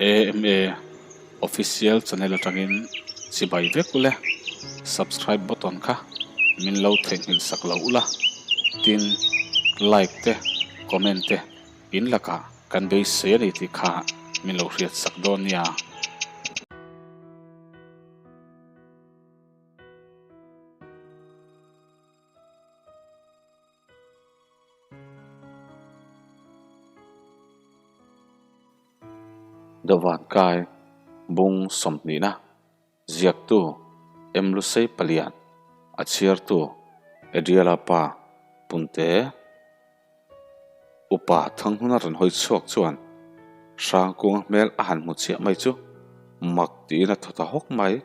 AMA Official channel atangin chibai vek ule, subscribe button kha min lo theihnghilh sak lo ula, tin like te comment te in lakah kan beisei a ni tih kha min lo hriat sak dawn nia. Dawhvan kai bung sawmhnihna ziaktu Emlusei Palian a chhiartu Adriela pa Punte Upa Thanghuna rawn hawi chhuak chuan Hrangkunga hmel a han hmu chiah mai chu mak tiin a thaw ta hawk mai.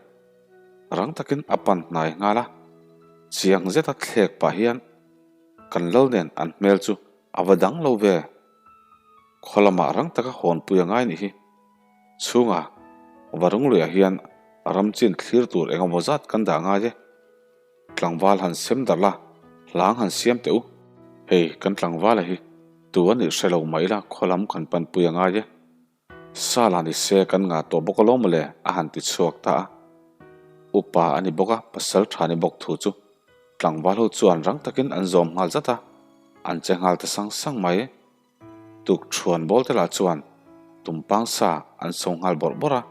Rang takin a pan hnai nghal a, chiang zeta thlek pah hian kan lo nen an hmel chu a va dang lo ve. Khaw lamah rang taka hawnpui a ngai nih hi. Chhunga Varungluiah hian ram chin thlir tur eng emaw zat kan dah ngai e. Tlangval han sem darh la, hlang han siam teh u. Hei kan tlangvala hi tu a nih hre lo mah ila khaw lam kan panpui a ngai e. Sala ni se kan ngah tawh bawk alawm mawle a han ti chhuak ta a. Upa a ni bawk a, pasal tha ni bawk thu chu tlangval ho chuan rang takin an zawm nghal zat a, an che nghal ta sang sang mai. Tuk thuan bawl te lah chuan tumpang sa an so nghal bawrh bawrh a,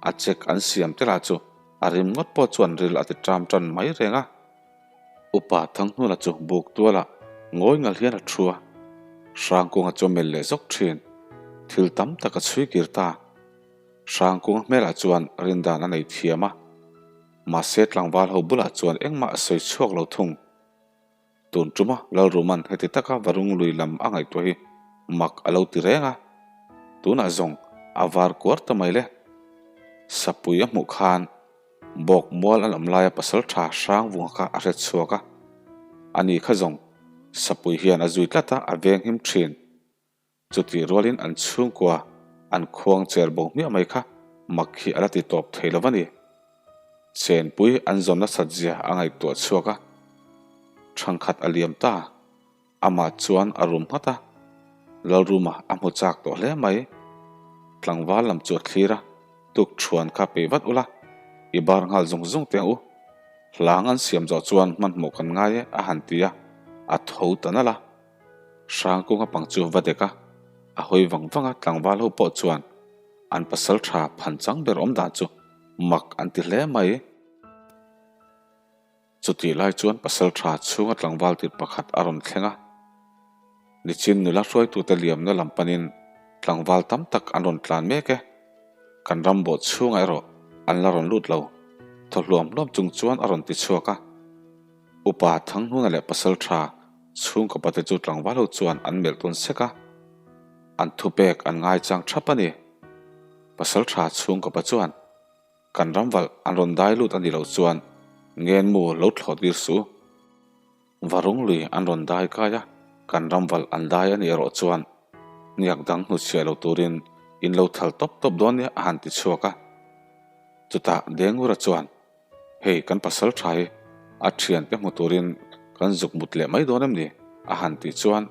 a chek an siam te lah chu a rim ngawt pawh chuan ril a ti ṭam ṭan mai reng a. Upa Thanghnuna chu buk tualah ngawi ngal hian a thu a, Hrangkunga chu a melh leh zawk thin. Thil tam tak a chhui kir ta. Hrangkunga hmelah chuan rindan a nei thiam a, mahse tlangval ho bulah chuan engmah a sawi chhuak lo thung. Tun tuma Lalruman heti taka Varung lui lam a ngaihtuah hi mak a lo ti reng a, tunah zawng a var kuar ta mai le. Sapui a hmuh khan Bawk mual an awm laia pasal tha hrang vunga kha a hret chhuak a, ani kha zawng Sapui hian a zui tlat a, a veng him thin. Chutih rualin an chhungkua an khuang cher bo hmiah mai kha mak hi a la ti tawp thei lo va ni. Chenpui an zawn nasat zia a ngaihtuah chhuak a, thangkhat a liam ta. Amah chuan a rum nghat a, Lalruma a hmu chak tawh hle mai. Tlangval lam chu a thlir a, Tuk thuan kha pe vat ula, i bar nghal zung zung teh u. Hlang an siam zawh chuan hmanhmawh kan ngai e a han ti a, a tho ta nalh a. Hrangkunga pang chu va dek a, a hawi vang vang a, tlangval ho pawh chuan an pasal tha phan chang ber awm dan chu mak an ti hle mai. Chutih lai chuan pasal tha chhunga tlangval tir pakhat a rawn thleng a. Nichin nula hruaitute liamna lam panin tlangval tam tak an rawn tlan mek e. Kan ram bawh chhungah erawh an la rawn lut lo. Thaw hluam hluam chung chuan a rawn ti chhuak a. Upa Thanghnuna leh pasal tha chhungkaw pate chu tlangval ho chuan an melh tawn sek a. An thupek an ngaichang thap a ni. Pasal tha chhungkaw pa chuan. Kan ram valh an rawn dai lut a ni loh chuan ngenmu lo thlawt tir suh. Varung lui an rawn dai kai a, kan ram valh an dai a nih erawh chuan hniak dang hnuchhiah lo turin in lo thal tawp tawp dawn nia a han ti chhuak a. Chutah Dengura chuan, Hei kan pasal tha hi a thiante hmu turin kan zuk mut leh mai dawn em ni? a han tih chuan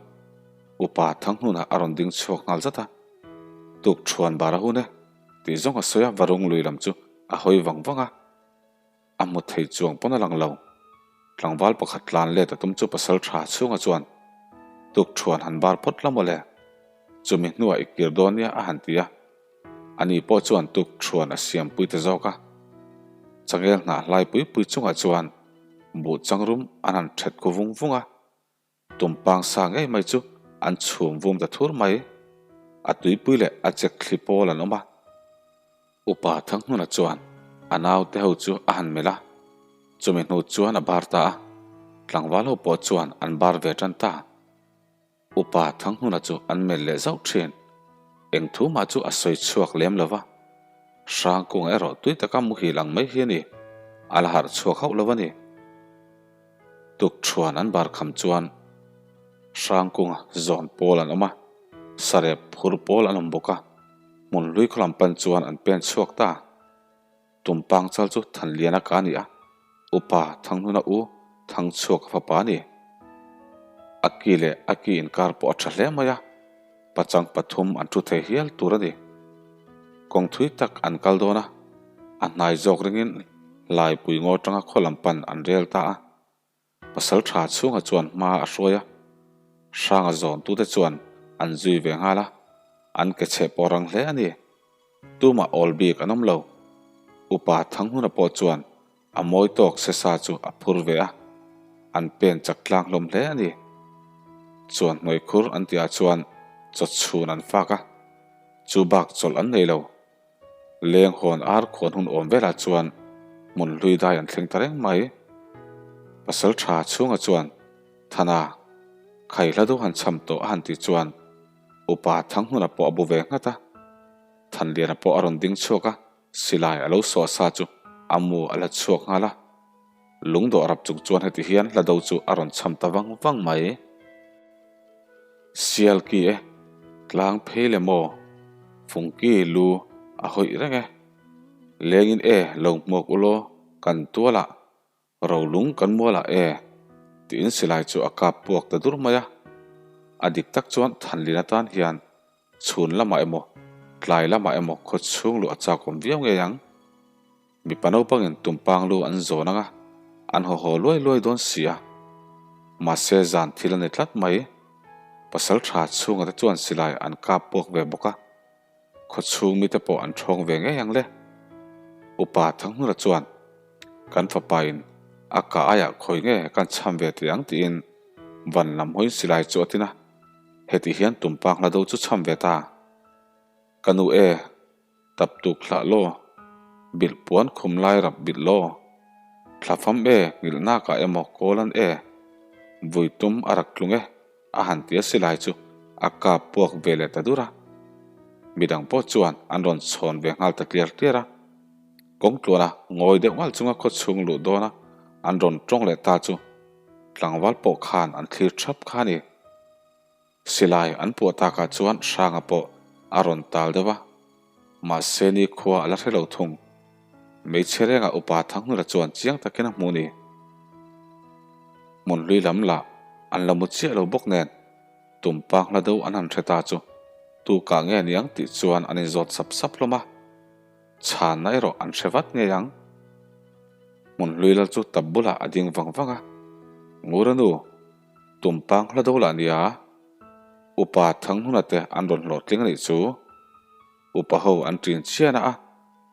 Upa Thanghnunah a rawn ding chhuak nghal zat a, Tuk thuan bar a hun e. Tih zawng a sawi a, Varung lui lam chu a hawi vang vang a, a hmu thei chuang pawn a lang lo. Tlangval pakhat tlan let a tum chu pasal tha chhunga chuan tuk thuan han bar phawt la mawle, chumi hnuah i kir dawn nia a han ti a, ani pawh chuan tuk thuan a siam pui ta zawk a. Changel hnah hlai pui pui chungah chuan buh changrum an han thet khu vung vung a. Tumpang sa ngei mai chu an chhum vum ta thur mai. A tuipui leh a chek thli pawl an awm a. Upa Thanghnuna chuan a naute ho chu a han melh a, chumi hnu chuan a bar ta a, tlangval ho pawh chuan an bar ve tan ta. Upa Thanghnuna chu an melh leh zauh thin. Eng thu mah chu a sawi chhuak lem lo va. Hrangkunga erawh tui taka muhil ang mai hi a ni, a la harh chhuak hauh lo a ni. Tuk thuan an bar kham chuan Hrangkunga zawn pawl an awm a, sarep phur pawl an awm bawk a, hmun hlui khaw lam pan chuan an pen chhuak ta. Tumpang chal chu Thanliana ka a ni a, Upa Thanghnuna u Thangchhuaka fapa a ni. A ki leh a ki inkar pawh a tha hle mai a, pachang pathum an thu thei hial tur a ni. Kawng thui tak an kal dawn a, a hnai zawk ringin Laipui ngaw atanga khaw lam pan an rel ta a. Pasal tha chhunga chuan hma a hruai a, Hranga zawntute chuan an zui ve nghal a, an ke chhe pawh rang hle a ni. Tumah awl bik an awm lo. Upa Thanghuna pawh chuan a mawi tawk se sa chu a phur ve a, an pen chak tlang hlawm hle a ni. Chuan hnuai khur an tihah chuan chaw chhun an fak a, chu bak chawlh an nei lo. Leng hawn ar khuan hun awm velah chuan hmun hlui dai an thleng ta reng mai. Pasal tha chhunga chuan Thana, khai hla deuh han cham tawh a han tih chuan Upa Thanghuna pawh a bu ve nghat a. Thanliana pawh a rawn ding chhuak a, silai a lo sawh sa chu a mu a la chhuak nghal a. Lungdawh rap chung chuan heti hian hla do chu a rawn cham ta vang vang mai. Sial ki e, tlang phei le maw? Fungki lu a hawih reng e. Lengin e lo hmuak u law, kan tualah, rolung kan mualah e, tiin silai chu a kap puak ta dur mai a. A dik tak chuan Thanlin atan hian chhun lamah emaw, tlai lamah emaw khaw chhung luh a chakawm viau ngei ang. Mipa naupangin tumpang lu an zawn ang a, an haw haw luai luai dawn si a. Mahse zan thil a ni tlat mai. Pasal tha chhunga te chuan silai an kap puak ve bawk a, khaw chhung mite pawh an thawng ve ngei ang le. Upa Thanghura chuan, Kan fapain a kah aiah khawi nge kan cham ve teh ang tiin van lam hawiin silai chu a tin a, heti hian tumpang hla do chu cham ve ta. Ka nu e. Tap tuk hlah law, bilh puan khum lai rap bilh law, thla fam e, nghilh nak ah emaw kawl an e, vui tum a rak tlung e, a han ti a si lai chu a kap puak ve leh ta dur a. Midang pawh chuan an rawn chhawn ve nghal ta tliar tliar a. Kawng tluana ngawi deuh ngal chunga khaw chhung luh dawna an rawn tawng leh ta chu tlangval pawh khan an thlir thap kha a ni. Silai an puah takah chuan Hranga pawh a rawn tal deuh a, mahse ni khua a la hre lo thung. Hmeichhe rengah upa Thangnula chuan chiang takin a hmuh ni. Hmun hlui lam lah an la mu chiah lo bawk nen tumpang hla deuh an han hre ta chu tu kah nge niang tih chuan an inzawt sap sap hlawm a, chhanna erawh an hre vat ngei ang. Hmun hlui lal chu tap bulah a ding vang vang a, Ngura nu, Tumpang hla do lah nia, Upa Thanghuna te an rawn hlawhtling a nih chu. Upa ho an ṭin chian a,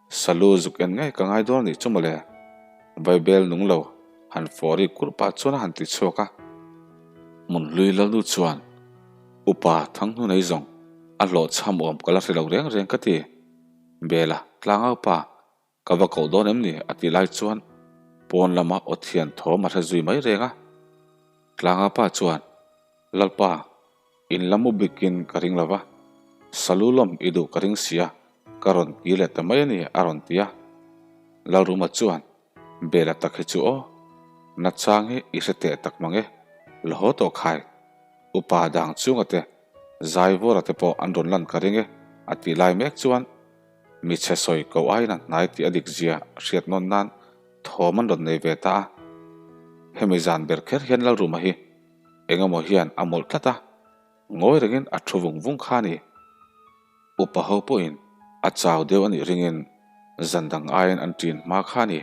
Salu zuk en ngei ka ngai dawn a nih chu mawle. Vaibel nung lo han fawri kurh pah chuan a han ti chhuak a. Hmunhlui Lalnu chuan, Upa Thanghuna i zawng a hlawhchham awm ka la hre lo reng reng ka ti. Bela, Tlangaupa, Ka va koh dawn em ni? a tih lai chuan pawn lama aw thian thawm a hre zui mai reng a. Tlanga pa chuan, Lalpa, in la mu bikin ka ring lo va, Salu lawm i duh ka ring si a, ka rawn kir leh ta mai a ni, a rawn ti a. Lalruma chuan, Bela tak hi chu aw, nachang hi i hre teh tak mang e, la haw tawh khai. Upa dang chunga te, Zaivawra te pawh an rawn lan ka ring e, a tih lai mek chuan, Mi chhe sawi ko aiin a hnai tih a dik zia hriat nawn nan thawm an rawn nei ve ta a. Hemi zan ber kher hian Lalruma hi eng emaw hian a mawlh tlat a, ngawi rengin a thu vung vung kha a ni. Upa ho pawhin a chau deuh a nih ringin zan dang aiin an ṭin hma kha a ni.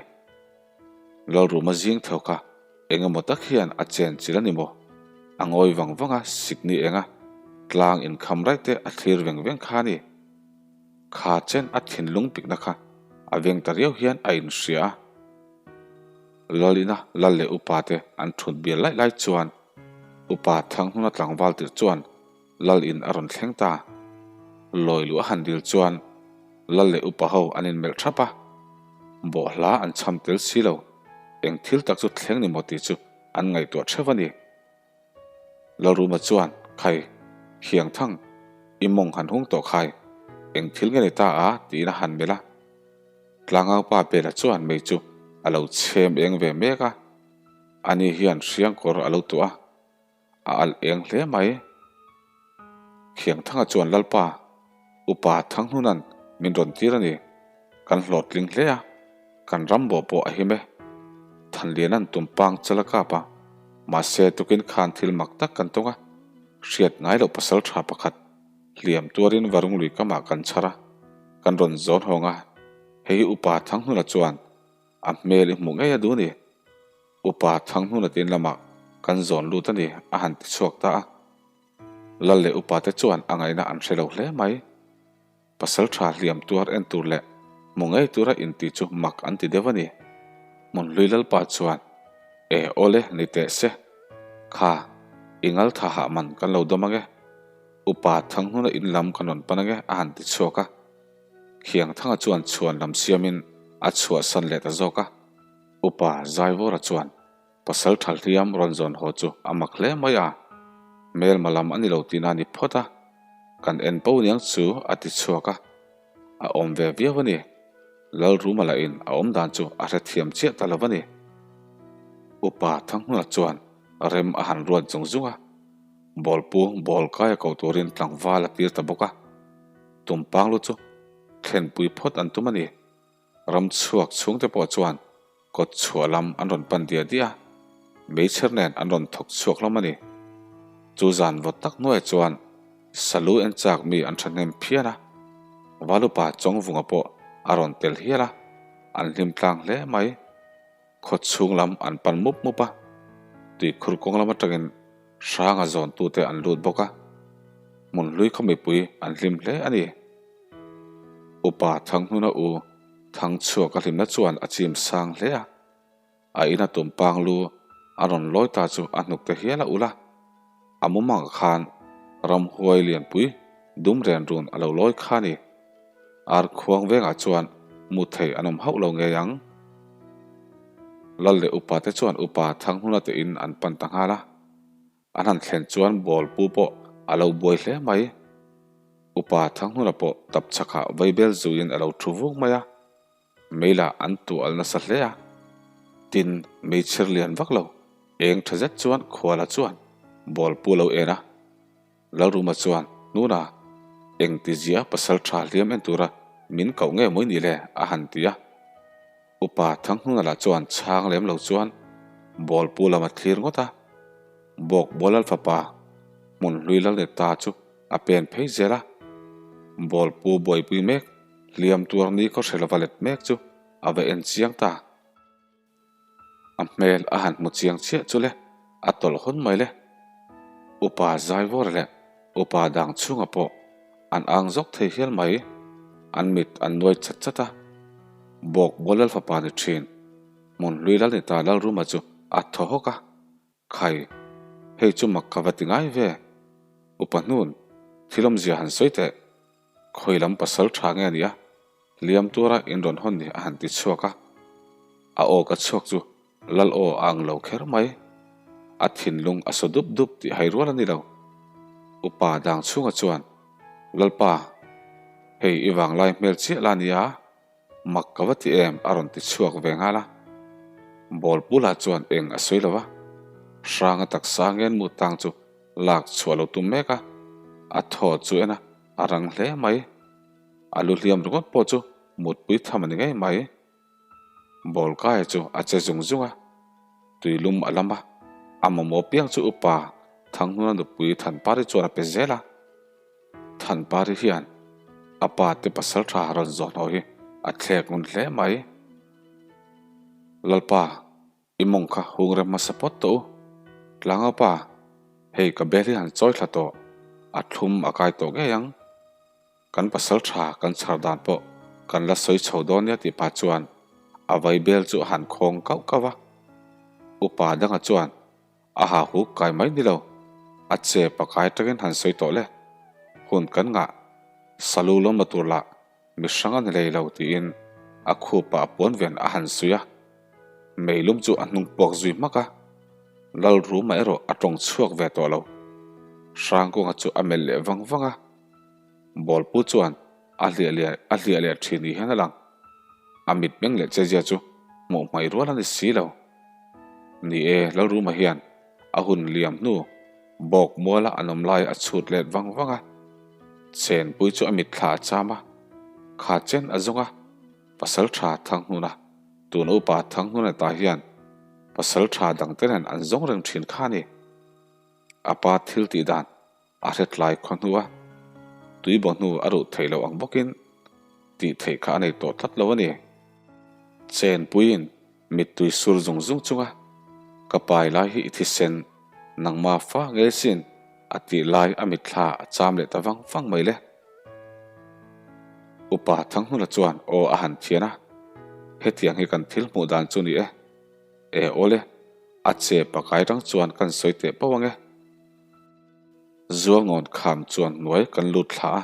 Lalruma zing theu kha eng emaw tak hian a chen chilh a ni maw? A ngawi vang vang a, sikni enga tlang inkham raih te a thlir veng veng kha a ni. Kha chen a thinlung pikna kha a veng ta riau hian a inhria a. Lalina lal leh upa te an thut bial laih lai chuan upa Thanghnuna tlangval tirh chuan lal in a rawn thleng ta. Lawi luh a han dil chuan lal leh upa ho an inmelh thap a, bawhhla an chham tel si lo, eng thil tak chu thleng ni maw tih chu an ngaihtuah theuh a ni. Lalruma chuan, Khai, Khiangthang, i mawng han hung tawh khai, eng thil nge ni ta a? tiin a han melh a. Tlangaupa Bela chuan mei chu a lo chhem eng ve mek a, ani hian hriangkawr a lo tuah a, a alh eng hle mai. Khiangthanga chuan Lalpa, Upa Thanghnunan min rawn tir a ni. Kan hlawhtling hle a, kan ram bawh pawh a him e. Thanlianan tumpang chal a kap a, mahse tukin khan thil mak tak kan tawng a, hriat ngai loh pasal tha pakhat hliam tuarin Varunglui kamah kan chhar a. Kan rawn zawn hawng a, hei hi Upa Thanghnuna chuan a hmel i hmuh ngei a duh ni. Upa Thanghnuna tin lamah kan zawn lut a ni, a han ti chhuak ta a. Lal leh upa te chuan a ngaihna an hre lo hle mai. Pasal tha hliam tuar en tur leh hmu ngei tura inti chu mak an ti deuh a ni. Hmunhlui Lalpa chuan, E awle, ni teh se. Kha, i ngal tha hah man kan lo dawm ange. Upa Thanghnuna in lam kan rawn pan ange a han ti chhuak a. Khiangthanga chuan chhuan lam siamin a chhuahsan leh ta zawk a. Upa Zaivawra chuan, Pasal tha hliam rawn zawn haw chu a mak hle mai a, hmelma lam a ni lo tihna a ni phawt a, kan en po niang chu a ti chhuak a, a awm ve viau a ni. Lalruma lahin a awm dan chu a hrethiam chiah ta lo a ni. Upa Thanghmuna chuan rem a han ruat zung zung a, bawlpu bawl kai a ko turin tlangval a tir ta bawk a, tumpang lu chu thlenpui phawt an tum a ni. Ram chhuak chhungte pawh chuan Kawt chhuah lam an rawn pan diah diah a, meichher nen an rawn thawk chhuak hlawm a ni. Chu zan vawt tak hnuaiah chuan Salu en chak mi an thahnem phian a, Valupa Chawngvunga pawh a rawn tel hial a, an hlim tlang hle mai. Khaw chhung lam an pan mup mup a, tuikhur kawng lam atangin Hranga zawntute an lut bawk a, hmun hlui khaw mipui an hlim hle a ni. Upa Thanghnuna u Thangchhuak a hlimna chuan a chim sang hle a, a ina tumpang lu a rawn lawi ta chu a hnuk te hial a ulh a, a mumangah khan ramhuai lianpui dum ren run a lo lawi kha a ni. Ar khuang vengah chuan mu thei an awm hauh lo ngei ang. Lal leh upa te chuan upa Thanghnuna te in an pan ta nghal a. An han thlen chuan bawl pu pawh a lo buai hle mai. Upa Thanghnuna pawh tap chhakah vaibel zuiin a lo thu vuk mai a, meilah an tual nasa hle a. Tin, meichher lian vak lo, eng tha zet chuan khuala chuan bawl pu lo en a. Lalruma chuan, Nuna, engtizia pasal tha hliam en tura min koh nge mawi ni le? a han ti a. Upa Thanghnuna lah chuan chhang lem lo chuan bawlpu lam a thlir ngawt a, bawk Bawlal fapa hmun hlui Lalneta chu a pen phei zel a, bawlpu buaipui mek hliam tuar ni khaw hre lova let mek chu a va en chiang ta. A hmel a han hmu chiang chiah chu le, a tawlh hawn mai le. Upa Zaivawra leh Upa dang chhunga pawh an ang zawk thei hial mai, an mit an nuai chat chat a. Bawk Bawlal fapa ni thin, Hmunhlui Lalnita Lalruma chu a thaw hawk a. Khai, hei chu mak ka va ti ngai ve. Upa hnun, thil awmzia han sawi teh. Khawi lam pasal tha nge a nia, hliam tura in rawn hawn ni a han ti chhuak a. A aw ka chhuak chu lal aw a ang lo kher mai. A thinlung a saw dup dup tih hai rual a ni lo. Upa dang chhunga chuan, Lalpa, hei i vanglai hmel chiah la nia, Mak ka va ti em a rawn ti chhuak ve nghal a. Ball bulah chuan eng a sawi lo va, hranga taksa ngen mu tang chu lak chhuah lo tum mek a, a thaw chu en a, a rang hle mai. A lu hliam ringawt pawh chu mutpui tham a ni ngei mai. Ball kaia chu a che zung zung a, tuilum a lam a, a mamawh piang chu upa Thanghnuna nupui Thanpari chuan a pe zel a. Thanpari hian a pa te pasal tha rawn zawh hnawh hi a thlek ngun hle mai. Lalpa, i mawng kha hung rem hmasa pawt tawh u. Tlangau pa, hei ka bel hi han chawi thla tawh, a thlum a kai tawh ngei ang. Kan pasal tha kan chhar dan pawh kan la sawi chho dawn nia tih pah chuan a vai bel chu a han khawng kauh kauh a. Upa danga chuan A ha huk kai mai ni lo. A che pakai tangin han sawi tawh le. Hun kan ngah. Salu lawmna tur lah mi hrang a ni lei lo tiin a khupa a puan ven a han suih a. Meilum chu a hnung puak zui hmak a. Lalruma erawh a tawng chhuak ve tawh lo. Hrangkunga chu a melh leh vang vang a. Bawlpu chuan a hliah leh a hliah leh thin ni hian a lang. A mitmeng leh chezia chu hmuh hmaih rual a ni si lo. Ni e, Lalruma hian a hun liam hnu bawk muala an awm lai a chhut let vang vang a. Chenpui chu a mitthla a cham a, kha chen a zawng a, pasal tha Thanghnuna, tun upa Thanghnuna ta hian pasal tha dangte nen an zawng reng thin kha a ni. A pa thil tih dan A hretlai khaw hnu a, tuibaw hnu a ruh theih loh ang bawkin. Tih theih kha a nei tawh tlat lo a ni. Chenpuiin mittui sur zung zung chunga ka pai lai hi i thisen nangma fa ngei sin a tih lai a mitthla a cham leh ta vang vang mai le. Upa Thanghnuna chuan aw a han thian a, hetiang hi kan thil hmuh dan chu ni e. E awle, a che pakai rang chuan kan sawi teh pauh ange. Zuangawn kham chuan hnuai kan lut thla a.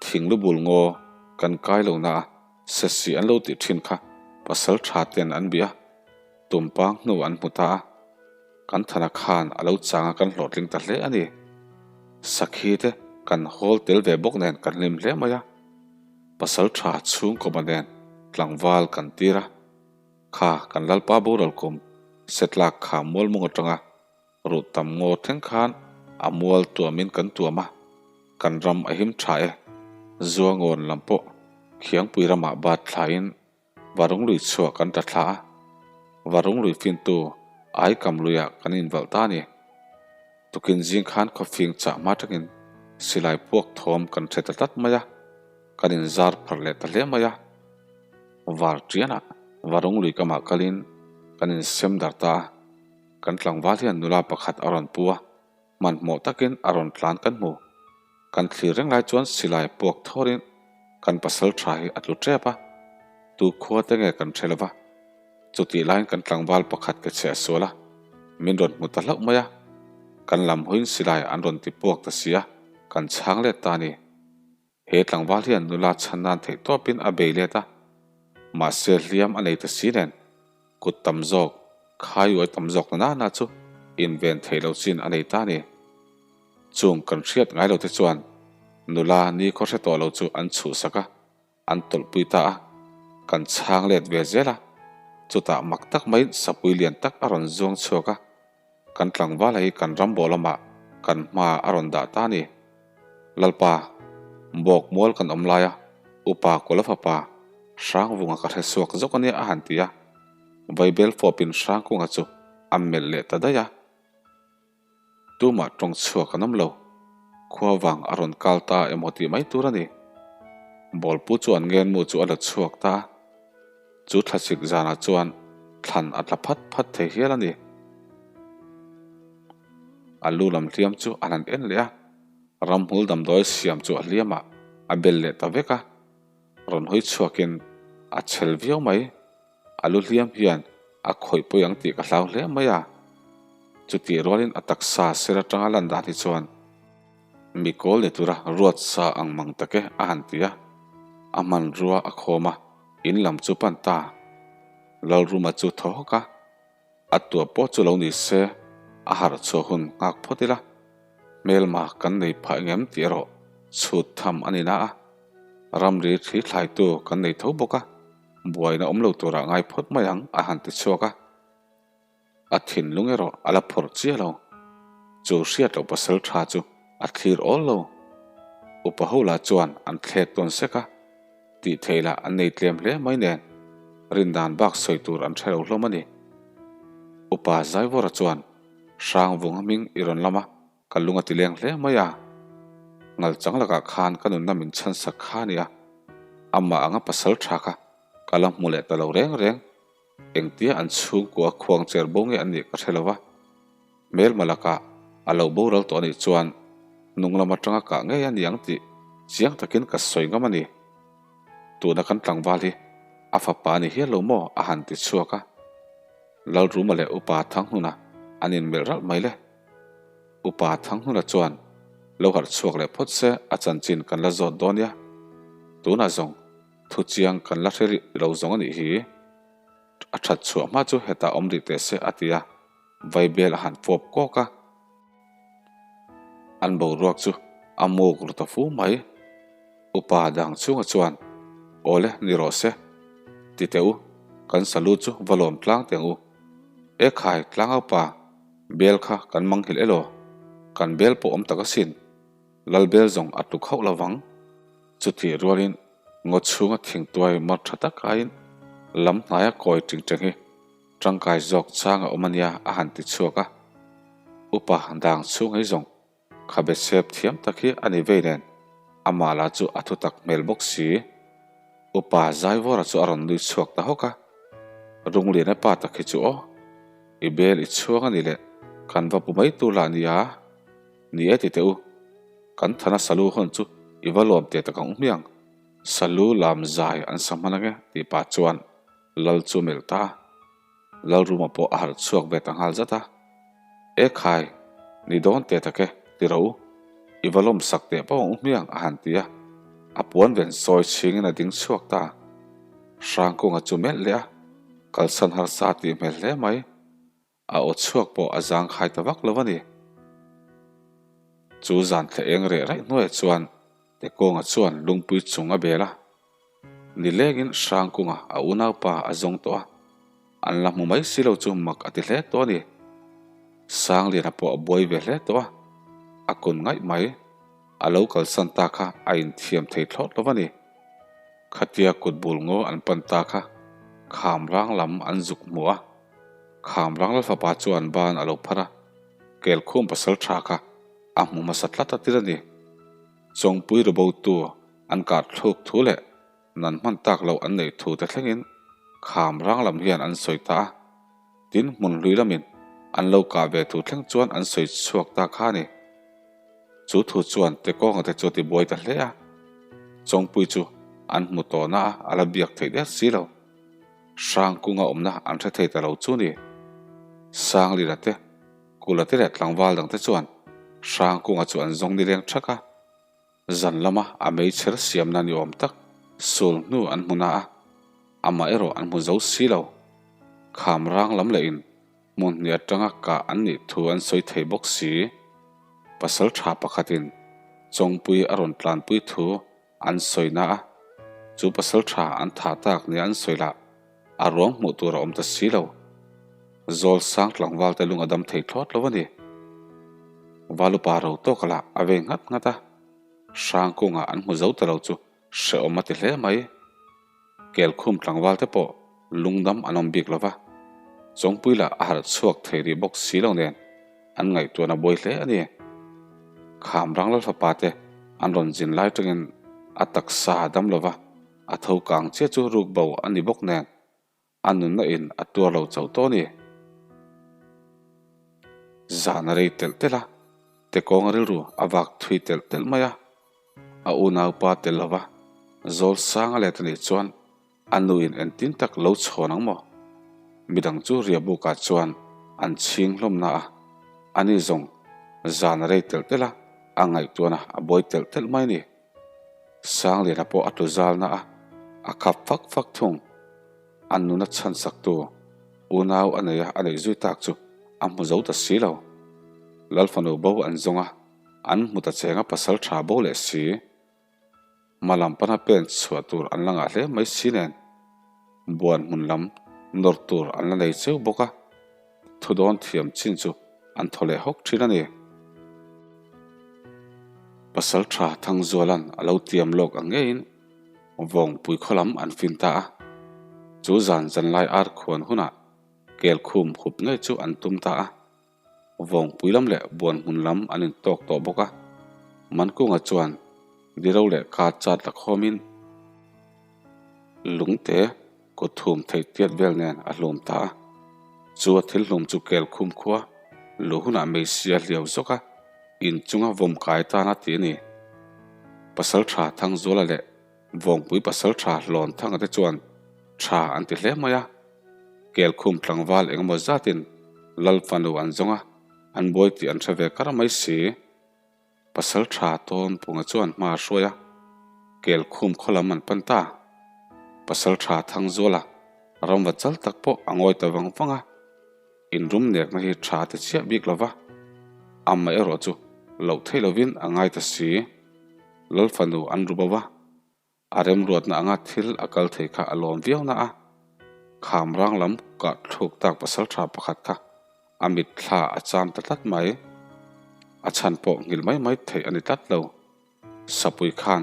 Thing lu bul ngaw kan kai lo na a, sesi an lo tih thin kha pasal tha ten an bih a, tumpang hnu an hmu ta a, kan thana khan a lo chang a kan hlawhtling ta hle a ni. Sakhi te kan hawl tel ve bawk nen kan hlim hle mai a, pasal tha chhungkawma nen tlangval kan tir a, kha kan lalpa boral kum setlak kha mualmung atanga Ruh tam ngaw thleng khan a mual tuamin kan tuam a, kan ram a him tha e. Zuangawn lam pawh Khiangpui ramah bat thlain Varung lui chhuah kan ta thla a, Varung lui fintu Aikam luiah kan invalh ta a ni. Tukin zing khan khawfing chah hma tangin silai puak thawm kan hre ta tlat mai a, kan inzar pharh leh ta hle mai a. Var tianah Varung lui kamah kalin kan insem dar ta a. Kan tlangval hian nula pakhat a rawn pu a, hmanhmawh takin a rawn tlan kan hmu. Kan thlir reng lai chuan silai puak thawrin kan pasal tha hi a tlu tep a, tu khua te nge kan hre lova. Chutih laiin kan tlangval pakhat ke chhe a sual a, min rawn hmu ta hlauh mai a. Kan lam hawiin silai an rawn ti puak ta si a, kan chhang let ta a ni. He tlangval hian nula chhan nan theih tawpin a bei let a, mahse hliam a nei ta si nen, kut tam zawk, khai uai tam zawk na nana chu inven theih lo chin a nei ta a ni. Chung kan hriat ngai lo te chuan nula ni khaw hre tawh lo chu an chhuhsak a, an tawlhpui ta a, kan chhang let ve zel a, chutah mak tak maiin sapui lian tak a rawn zuang chhuak a, Kan tlangval hi kan ram bawh lamah kan hma a rawn dah ta a ni. Lalpa, bawk mual kan awm laia upa Kawla fapa Hrangvunga ka hre chhuak zawk a nia a han ti a. Vaibel fawpin Hrangkunga chu a melh leh ta daih a. Tumah tawng chhuak an awm lo. Khua vang a rawn kal ta emaw tih mai tur a ni. Bawlpu chuan ngenmu chu a la chhuak ta a. Chu thlasik zanah chuan thlan a tla phat phat thei hial a ni. A lu lam hliam chu an han en leh a, ramhmul damdawi siam chu a hliamah a bel leh ta vek a. Rawn hawi chhuakin a chhel viau mai. A lu hliam hian a khawih pawi ang tih ka hlau hle mai a. Chutih rualin a taksa ser atanga lan dan hi chuan Mi kawl ni tura ruat sa ang mang tak e a han ti a, a hmanrua a khawm a, in lam chu pan ta. Lalruma chu thaw hawk a, a tuah pawh chu lo ni se, a harh chhuah hun nghak phawt ila, hmelma kan nei phah engem tih erawh chhut tham a ni na a, ramri thli thlaitu kan nei tho bawk a, buaina awm lo turah ngai phawt mai ang a han ti chhuak a. A thinlung erawh a la phawrh chiah lo. Chu hriat loh pasal tha chu a thlir awl lo. Upa ho lah chuan an thlek tawn sek a, tih theih lah an nei tlem hle mai nen rindan bak sawi tur an hre lo hlawm a ni. Upa Zaivawra chuan Hrangvunga hming i rawn lam a, ka lung a ti leng hle mai a. Ngalchang lakah khan ka nunna min chhansak kha a nia, amah anga pasal tha kha ka la hmu leh ta lo reng reng. Engtia an chhungkua khuang cher bo nge an nih ka hre lo va, hmelma lakah a lo boral tawh anih chuan hnung lam atanga kah ngei a ni ang tih chiang takin ka sawi ngam a ni. Tuna kan tlangval hi a fapa a ni hial lo maw a han ti chhuak a. Lalruma leh Upa Thanghnuna an inmelh ralh mai le. Upa Thanghnuna chuan lo harh chhuak leh phawt se a chanchin kan la zawt dawn nia. Tunah zawng Thu chiang kan la hre rih lo zawng a nih hi. A that chhuah hma chu hetah awm rih teh se a ti a, Vaibel a han fawp kawk a. An boruak chu a muk ru ta fu mai. Upa dang chhunga chuan, Awle, ni rawh se. Ti teh u, kan salu chu va lawm tlang teh ang u. E khai, tlangaupa, bel kha kan manghilh elaw? Kan bel pawh awm tak asin. Lalbel zawng a tluk hauh lovang. Chutih rualin ngaw chhunga thingtuai mar tha tak aiin lam hnaia kawi tingteng hi tangkai zawk chang a awm a nia a han ti chhuak a. Upa dang chhung hei zawng khabe sep thiam tak hi a ni vei nen amah lah chu a thutak hmel bawk si. Upa Zaivawra chu a rawn nui chhuak ta hawk a, Rungliana pa tak hi chu aw, i bel i chhuang a ni leh kan va pu mai tur lah nia, ni e ti teh u, kan thana salu hawn chu i va lawm teh tak ang u hmiang, salu lam zai an sa hman ange tih pah chuan Lal chu a melh ta a. Lalruma pawh a harh chhuak ve ta nghal zat a. E khai, ni dawn teh tak e, ti rawh u. I va lawm sak teh pawh ang u hmiang a han ti a. A puan ven sawi chhingin a ding chhuak ta. Hrangkunga chu melh leh a, kalsan harsa a tih hmel hle mai. A aw chhuak pawh a zang khai ta vak lo a ni. Chu zan thla eng reh raih hnuaiah chuan Tekawnga chuan lungpui chung a bel a. Nilengin Hrangkunga a unaupa a zawng tawh a, an la hmu mai si lo chu mak a ti hle tawh a ni. Sangliana pawh a buai ve hle tawh a, a kun ngaih mai. A lo kalsan ta kha a inthiam thei thlawt lo a ni. Khatia kut bul ngaw an pan ta kha Khamrang lam an zuk hmu a. Khamrang Lalfapa chuan ban a lo phar a, Kelkhum pasal tha kha a hmu hmasa tlat a tir a ni. Chawngpui rubotu an kar thluk thu leh nan hman tak loh an neih thu te thlengin Khamrang lam hian an sawi ta a, tin hmun hlui lamin an lo kah ve thu thleng chuan an sawi chhuak ta kha a ni. Chu thu chuan Tekawnga te chu a tibuai ta hle a, Chawngpui chu an hmu tawhna a a la biak theih der si lo. Hrangkunga awmna an hre thei ta lo chu ni. Sanglina te, Kula te leh tlangval dang te chuan Hrangkunga chu an zawng nileng thak a. Zan lama a meichher siamna ni awm tak sul hnu an hmu na a, amah erawh an hmu zo si lo. Kham rang lam lehin hmun hnih atanga kah an nih thu an sawi thei bawk si. Pasal tha pakhatin Chawngpui a rawn tlanpui thu An sawi na a, chu pasal tha an thah tak nia an sawi lah a ruang hmuh tur a awm ta si lo. Zawl sang tlangval te lung a dam thei thlawt lo a ni. Valupa ro tawk lah a vei nghat nghat a, Hrangkunga an hmu zo ta lo chu hrehawm a ti hle mai. Kelkhum tlangval te pawh lungdam an awm bik lo va, Chawngpui lah a harh chhuak thei rih bawk si lo nen an ngaihtuahna buai hle a ni. Khamrang Lalfapa te an rawn zin lai tangin a taksa a dam lo va, a tho kang chiah chu ruk bo a ni bawk nen a nunna in a tuar lo chauh tawh a ni. Zan a rei telh telh a, Tekawnga rilru a vak thui telh telh mai a. A unaupa tel lova zawl sang a let a nih chuan a nuin entin tak lo chhawn ang maw? Midang chu riahbukah chuan an chhing hlawm na a, ani zawng zan a rei telh telh a, a ngaihtuahna a buai telh telh mai a ni. Sangliana pawh a tlu zal na a, a khap fak fak thung. A nuna chhansaktu unau a nei a, a neih zui tak chu a hmu zo ta si lo. Lalfanu bo an zawng a. An hmu ta cheng a pasal tha bo leh si. Hma lam pana pen chhuah tur an la ngah hle mai si nen buan hmun lam nawr tur an la nei cheu bawk a, thu dawn thiam chin chu an thaw leh hawk thin a ni. Pasal tha Thangzuala'n a lo tiam lawk ang ngeiin Vawngpui khaw lam an fin ta a, chu zan zanlai ar khuan hunah Kelkhum hup ngei chu an tum ta a. Vawngpui lam leh Buanhmun lam an intawk tawh bawk a, Mankunga chuan Diro leh Ka chat la khawmin lungte kut thum theih tiat vel nen a hlum ta a. Chu a thil hlum chu Kelkhum khua luh hunah Meisi a hliau zawk a, inchunga vawm kai tan a ti a ni. Pasaltha Thangzuala leh Vawngpui pasaltha Hlawnthanga te chuan tha an ti hle mai a. Kelkhum tlangval engemaw zatin Lal fanu an zawng a, an buai tih an hre ve kar mai si. Pasal tha tawn Punga chuan hma a hruai a, Kelkhum khaw lam an pan ta. Pasal tha Thangzuala ramva chal tak pawh a ngawi ta vang vang a, inrum nekna hi tha ti chiah bik lo va, amah erawh chu loh theih lovin a ngai ta si. Lal fanu an ru bo va. A remruatna anga thil a kal thei kha a lawm viau na a, kham rang lam kah thluk tak pasal tha pakhat kha a mitthla a cham ta tlat mai. A chhan pawh nghilh mai mai theih a ni tlat lo. Sapui khan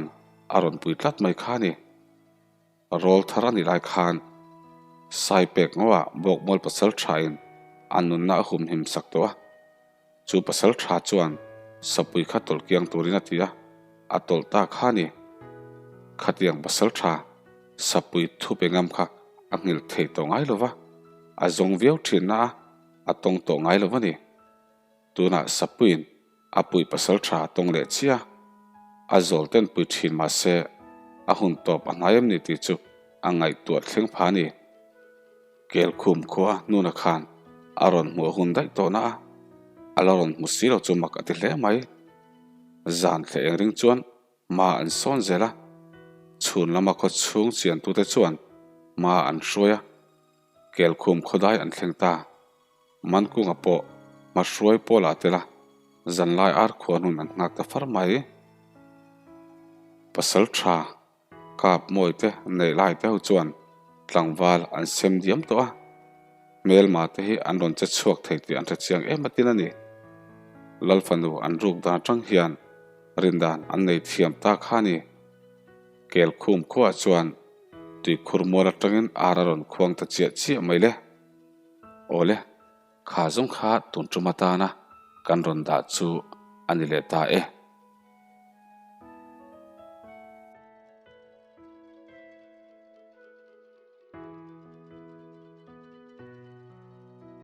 a rawn pui tlat mai kha a ni. Rawl thar a nih lai khan sai pek ngawah Bawkmual pasal thain a nunna a humhim sak tawh a. Chu pasal tha chuan sapui kha tawlh kiang turin a ti a, a tawlh ta kha a ni. Khatiang pasal tha. Sapui thupe ngam kha a nghilh thei tawh ngai lo va, a zawng viau thin na a, a tawng tawh ngai lo va ni. Tunah Sapuiin a pui pasal tha a tawng leh chiah a, a zawl ten pui thin mah se a hun tawp a hnai em ni tih chu a ngaihtuah thleng pha a ni. Kelkhum khua hnuna khan a rawn hmuh a hun daih tawh na a, a la rawn hmu si lo chu mak a ti hle mai. Zan thleh eng ring chuan hma an sawn zel a, chhun lama khaw chhung chiantute chuan hma an hruai a, Kelkhum khawdai an thleng ta. Mankunga pawh hmahruai pawl ah tel a, zanlai ar khuan hun an nghak ta far mai. Pasal tha kap mawi te neih lai te ho chuan tlangval an sem diam tawh a, hmelma te hi an rawn che chhuak thei tih an hre chiang em atin a ni. Lalfanu an ruk dan atang hian rindan an nei thiam ta kha a ni. Kelkhum khuaah chuan tuikhur mual atangin ar a rawn khuang ta chiah chiah mai le. Awle, kha zawng kha tun tum atana kan rawn dah chu a ni leh ta e.